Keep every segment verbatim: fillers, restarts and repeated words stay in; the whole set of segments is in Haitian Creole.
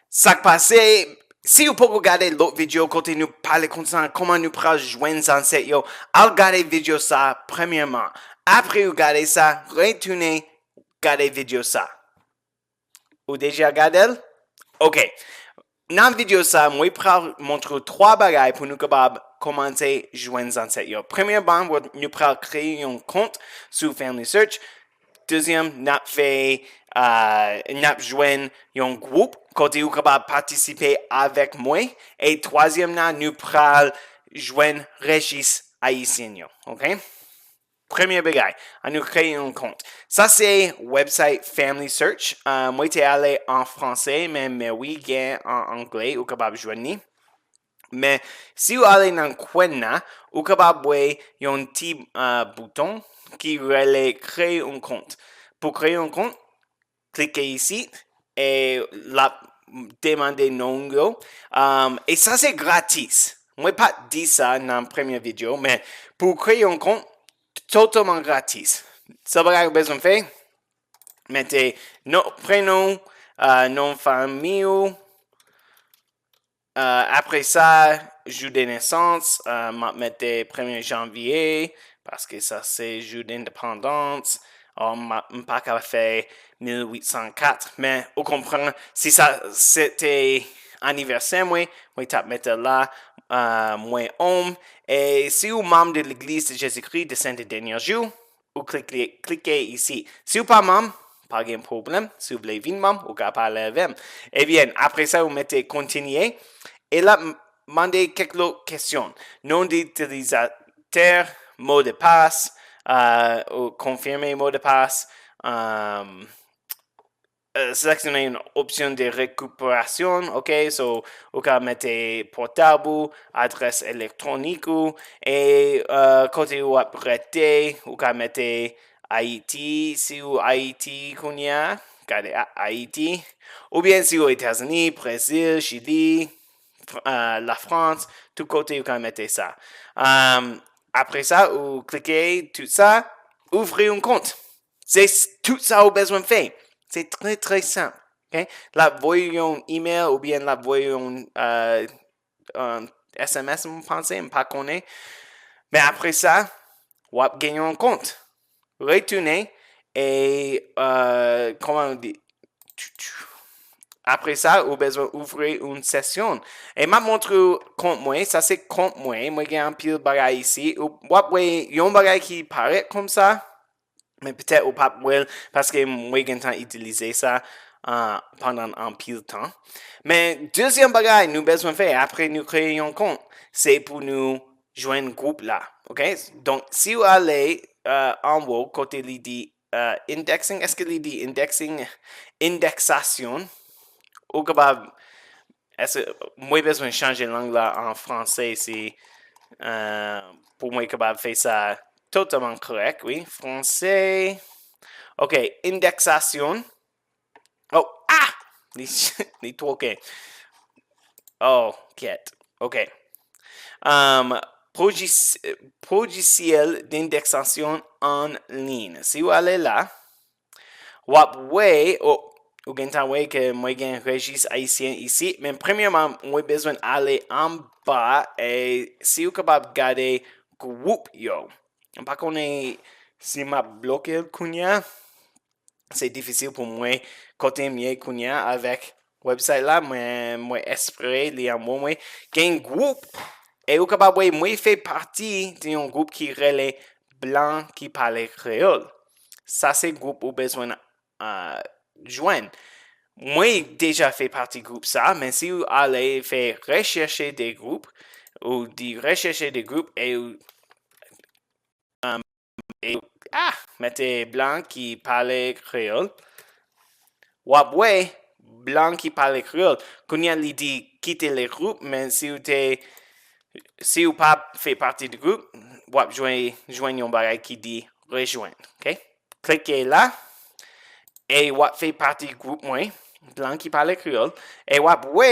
Sa k pase, si ou poko gade lòt videyo kote nou pale konsa kòman nou pral jwenn zansèt yo, al gade videyo sa premyèman. Apre ou gade sa, retounen gade videyo sa. Ou deja gade l? Ok. Nan videyo sa, mwen pral montre w twa bagay pou nou kapab kòmanse jwenn zansèt yo. Premyèman, nou pral kreye yon kont sou FamilySearch. Dezyèm, n ap fè, uh, n ap jwenn yon gwoup kote ou kapab patisipe avèk mwen. E twazyèm nan, nou pral jwenn rejis ayisyen yo. Ok? Premye bagay, ann nou kreye yon kont. Sa se website FamilySearch. Uh, mwen te ale an franse, men, men wi, gen an angle, ou kapab jwenn li. Men, si w ale nan kwen nan, ou kapab wè yon ti uh, bouton ki rele kreye yon kont. Pou kreye yon kont, klike isit, e l ap demande non w yo. Um, e sa se gratis. Mwen pa t di sa nan premye videyo, men pou w kreye yon kont, totalman gratis. Sa bagay ou bezwen fè, mete non, prenon, uh, non fanmi w, Uh, apre sa, jou de nesans, uh, m ap mete premye janvye, paske sa se jou dendepandans. Uh, m pa ka fè mil uit san kat, men ou konprann, si sa se te anivèsè mwen, mwen t ap mete la, uh, mwen onm. E si ou manm de Legliz de Jezikri de Sen de Dènye Jou, ou klike, klike isi. Si w pa manm, pa gen pwoblèm. Si w vle vin manm, ou ka pale avè m. Ebyen, apre sa, ou mete kontinye. E l ap mande kèk lòt kesyon. Non itilizatè, mo de pas, uh, ou konfime mo de pas, um, uh, seleksyone yon opsyon de rekuperasyon, ok? So, ou ka mete pòtab ou, adrès elektwonik ou, e uh, kote ou ap rete, ou ka mete Ayiti, si ou Ayiti kounye a, gade Ayiti, oubyen si ou Etazini, Brezil, Chili, uh, Lafrans, tout kote ou ka mete sa. Um, apre sa, ou klike tout sa, ouvri yon kont. Se tout sa ou bezwen fè. Se trè, trè senp. Ok? L ap voye yon email oubyen l ap voye yon uh, um, S M S, m panse, m pa konnen. Men apre sa, w ap gen yon kont. Retounen e, uh, kòman nou di? Apre sa, ou bezwen ouvri yon sesyon. E m ap montre w kont mwen. Sa se kont mwen. Mwen gen anpil bagay isi. W ap wè yon bagay ki parèt konsa. Men petèt ou p ap wè l paske mwen gentan itilize sa uh, pandan anpil tan. Men dezyèm bagay nou bezwen fè apre nou kreye yon kont, se pou nou jwenn gwoup la. Ok? Donk, si w ale uh, anwo kote li di uh, indexing, èske li di indexing, endeksasyon, ou kapab, èske mwen bezwen chanje lang la an franse si uh, pou mwen kapab fè sa totalman korèk, wi. Franse. Ok, endeksasyon. Oh, ah! Li, li twoke. Oh, kèt. Ok. Um, lojis, lojisiyèl dendeksasyon an liy. Si w ale la, w ap wè, oh, ou gentan wè ke mwen gen rejis ayisyen isi, men premyèman, mwen bezwen ale anba, e si w kapab gade gwoup yo. M pa konnen si m ap bloke l kounye a. Se difisil pou mwen kote m ye kounye a avèk website la, mwen, mwen espere li anwo mwen. Gen gwoup, e ou kapab wè mwen fè pati de yon gwoup ki rele Blan ki pale kreyòl. Sa se gwoup ou bezwen uh, jwenn. Mwen deja fè pati gwoup sa, men si w ale fè rechèche de gwoup, ou di rechèche de gwoup, e ou, um, e, ah, mete Blan ki pale kreyòl, w ap wè Blan ki pale kreyòl. Kounye a li di kite le groupe, men si w te, si w pa fè pati de gwoup, w ap jwenn, jwenn yon bagay ki di rejwenn. Ok? Klike la, e w ap fè pati gwoup mwen, Blan ki pale kreyòl, e w ap wè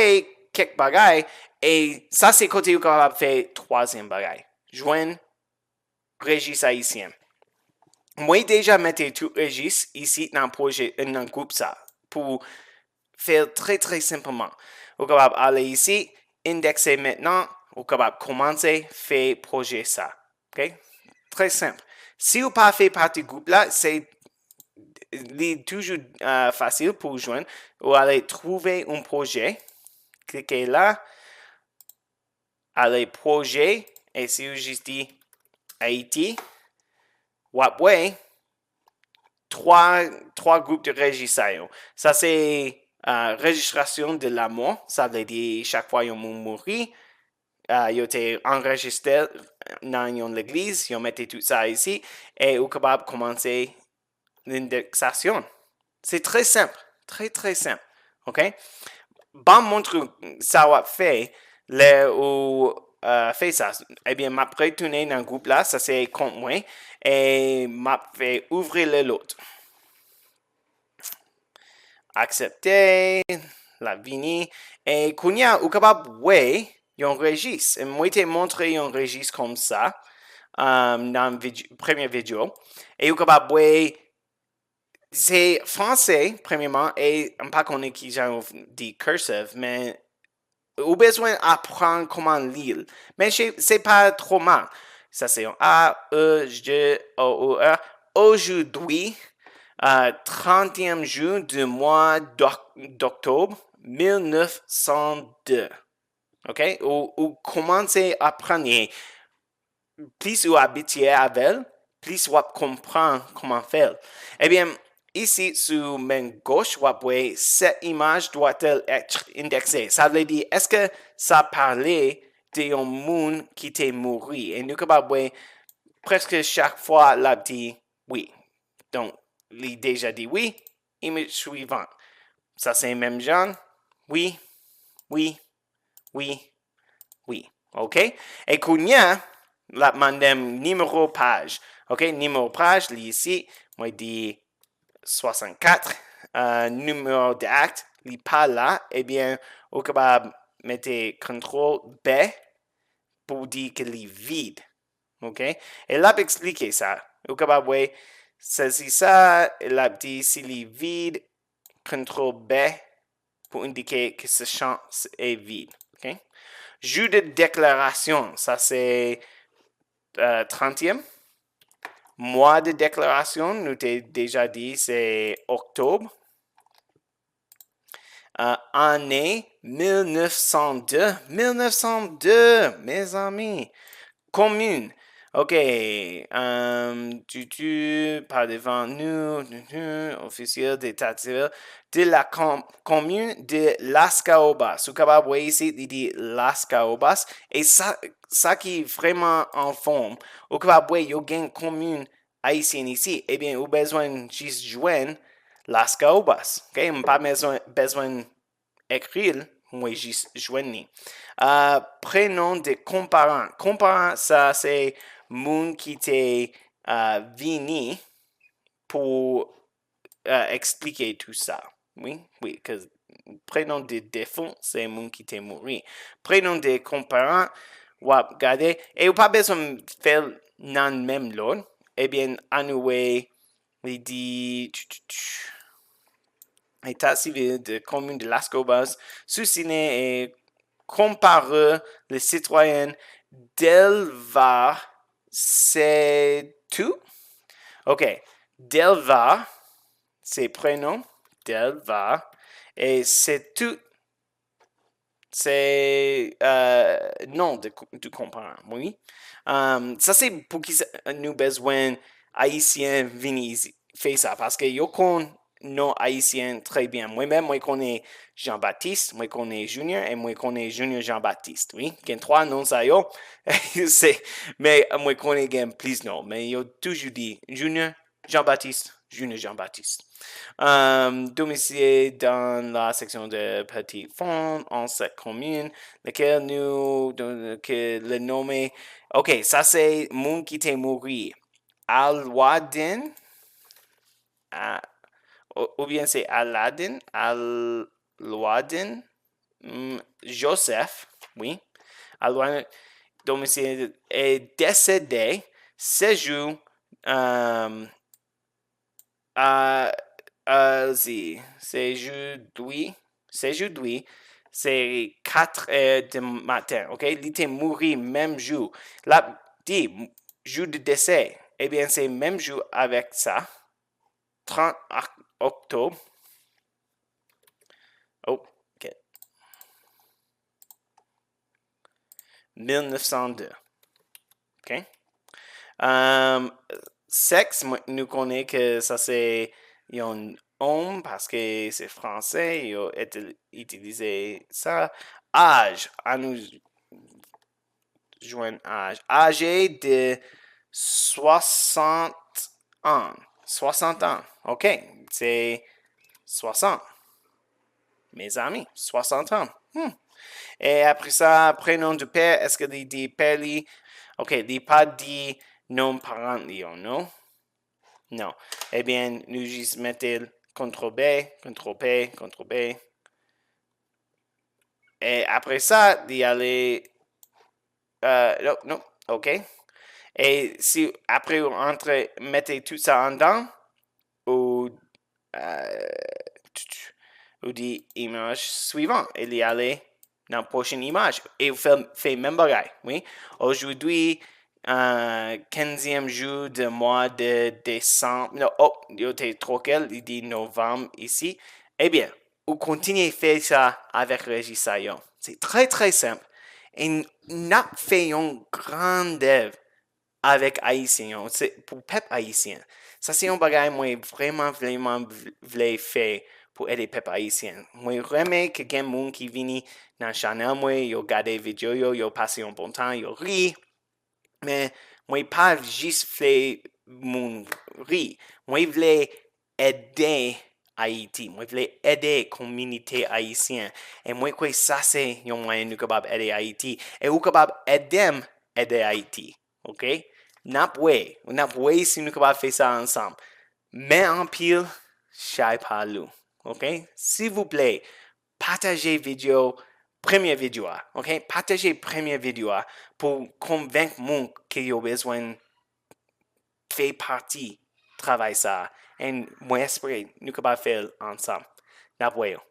kèk bagay, e sa se kote ou kapab fè twazyèm bagay. Jwenn rejis ayisyen. Mwen deja mete tout rejis isi nan pwojè, nan gwoup sa, pou fè l trè, trè senpman. Ou kapab ale isi, endekse mentnan, ou kapab kòmanse fè pwojè sa. Ok? Trè senp. Si ou pa fè pati gwoup la, se li toujou uh, fasil pou w jwenn. Ou ale twouve yon pwojè, klike la, ale pwojè, e si ou jis di Ayiti, w ap wè twa, twa gwoup de rejis sa yo. Sa se uh, rejistrasyon de lanmò, sa vle di chak fwa yon moun mouri, uh, yo te anrejistre nan yon legliz, yo mete tout sa isi, e ou kapab kòmanse lendeksasyon. Se trè senp, trè, trè senp. Ok? Ban m montre w sa w ap fè lè ou uh, fè sa. Ebyen, m ap retounen nan gwoup la, sa se kont mwen, e m ap fè ouvrir le lot. Aksepte, l ap vini. E kounye a, ou kapab wè yon rejis. Mwen te montre yon rejis konsa um, nan vid premye videyo. E ou kapab wè se franse, premyeman, e m pa konnen ki jan yo di cursive, men ou bezwen aprann kòman li l. Men se pa twò mal. Sa se yon A, E, J, O, O, R. Aujourd'hui, uh, trentième jour du mois d'octobre mil nèf san de. Ok? Ou, ou kòmanse aprann li. Plis ou abitye avè l, plis w ap konprann kòman fè l. Ebyen, isi sou men goch, w ap wè cette image doit-elle être indexée. Sa vle di, èske sa pale de yon moun ki te mouri? E nou kapab wè prèske chak fwa l ap di wi. Donk, li deja di wi, image suivant. Sa se menm jan. Wi, wi, wi, wi. Ok? E kounye a, l ap mande m nimewo paj. Ok? Nimewo paj, li isi, mwen di swasannkat. Uh, nimewo d'akt, li pa la. Ebyen, ou kapab mete kontwòl B pou di ke li vid. Ok? E l ap eksplike sa. Ou kapab wè, sezi sa, e l ap di si li vid, kontwòl B pou endike ke se chan e vid. Ok? Jou de deklarasyon, sa se uh, trantyèm. Mwa de deklarasyon, nou te deja di se oktòb. Uh, ane mil nèf san de, mil nèf san de, mezanmi. Komin. Ok. Um, tutu, pa devan nou, tutu, officier d'état civil de la com commune de Las Caobas. Ou kapab wè isi, li di Las Caobas. E sa, sa ki vrèman anfòm, ou kapab wè yo gen komin ayisyen isi. Ebyen, ou bezwen jis jwenn Las Caobas. Ok? M pa bezwen, bezwen ekri l, mwen jis jwenn li. Uh, prenon de konparan. Konparan, sa se moun ki te uh, vini pou uh, eksplike tout sa. Wi, wi, ke prenon de defon, se moun ki te mouri. Prenon de konparan, w ap gade, e ou pa bezwen fè l nan menm lòd. Ebyen, anyway, li di, état civil de commune de Las Caobas, sous-signé et comparé le citoyen Delva Setu. Ok, Delva, se prenon, Delva, e Setu, se uh, non de, de konparan, wi. Um, sa se poukisa nou bezwen ayisyen vini isi, fè sa, paske yo konn non ayisyen trè byen. Mwen menm, mwen konnen Jean Baptiste, mwen konnen Junior, e mwen konnen Junior Jean Baptiste, wi. Gen twa non sa yo, se, men mwen konnen gen plis non, men yo toujou di Junior Jean Baptiste, Junior Jean Baptiste. Um, domicilié dans la section de Petit Fonds, en cette commune, laquelle nous, donc, que le nommé, ok, sa se moun ki te mouri. Alwaden, a, ou, oubyen se Aladen, Alwaden, mm, Joseph, wi. Alwaden, domicile, est décédé ce jour, euh, à, à, si, ce jour, oui, Se joudi, se kat è di maten, ok? Li te mouri menm jou. L ap di, jou de desè. Ebyen, se menm jou avèk sa. Trant oktòb. Oh, ok. Mil nèf san de. Ok? Um, sèks, nou konnen ke sa se yon nonm, paske se franse, yo itilize sa. Aj, an nou jwenn aj. Aje de swasant an. Swasant an. Ok, se swasant. Mezanmi, swasant an. Hmm. E apre sa, prenom de pè, èske li di pè li? Ok, li pa di non paran li yo, non? Non. Ebyen, nou jis mete l kontrol B, kontrol P, kontrol B. E apre sa, li ale, uh, non, non, ok. E si apre ou antre, mete tout sa andan, ou, uh, ou di imaj swivan, e li ale nan pwochen imaj. E ou fè, fè menm bagay, wi. Aujourd'hui, uh, quinzième jour de mois de décembre. Non, oh, yo te twoke l, li di novanm isi. Ebyen, ou kontinye fè sa avèk rejis sa yo. Se trè, trè senp. E n ap fè yon gran dèv avèk Ayisyen yo, se pou pèp ayisyen. Sa se yon bagay mwen vrèman, vrèman vle fè pou ede pèp ayisyen. Mwen renmen ke gen moun ki vini nan chanèl mwen, yo gade videyo yo, yo pase yon bon tan, yo ri. Men mwen pa jis vle moun ri. Mwen vle ede Ayiti. Mwen vle ede kominote ayisyen. E mwen kwè sa se yon mwayen nou kapab ede Ayiti. E ou kapab ede m ede Ayiti. Ok? N ap wè. N ap wè si nou kapab fè sa ansanm. Men anpil, chay pa lou. Ok? Silvouplè, pataje videyo, premye videyo a. Ok? Pataje premye videyo a pou konvenk moun ke yo bezwen fè pati travay sa a. E mwen espere nou kapab fè l ansanm. N ap wè yo.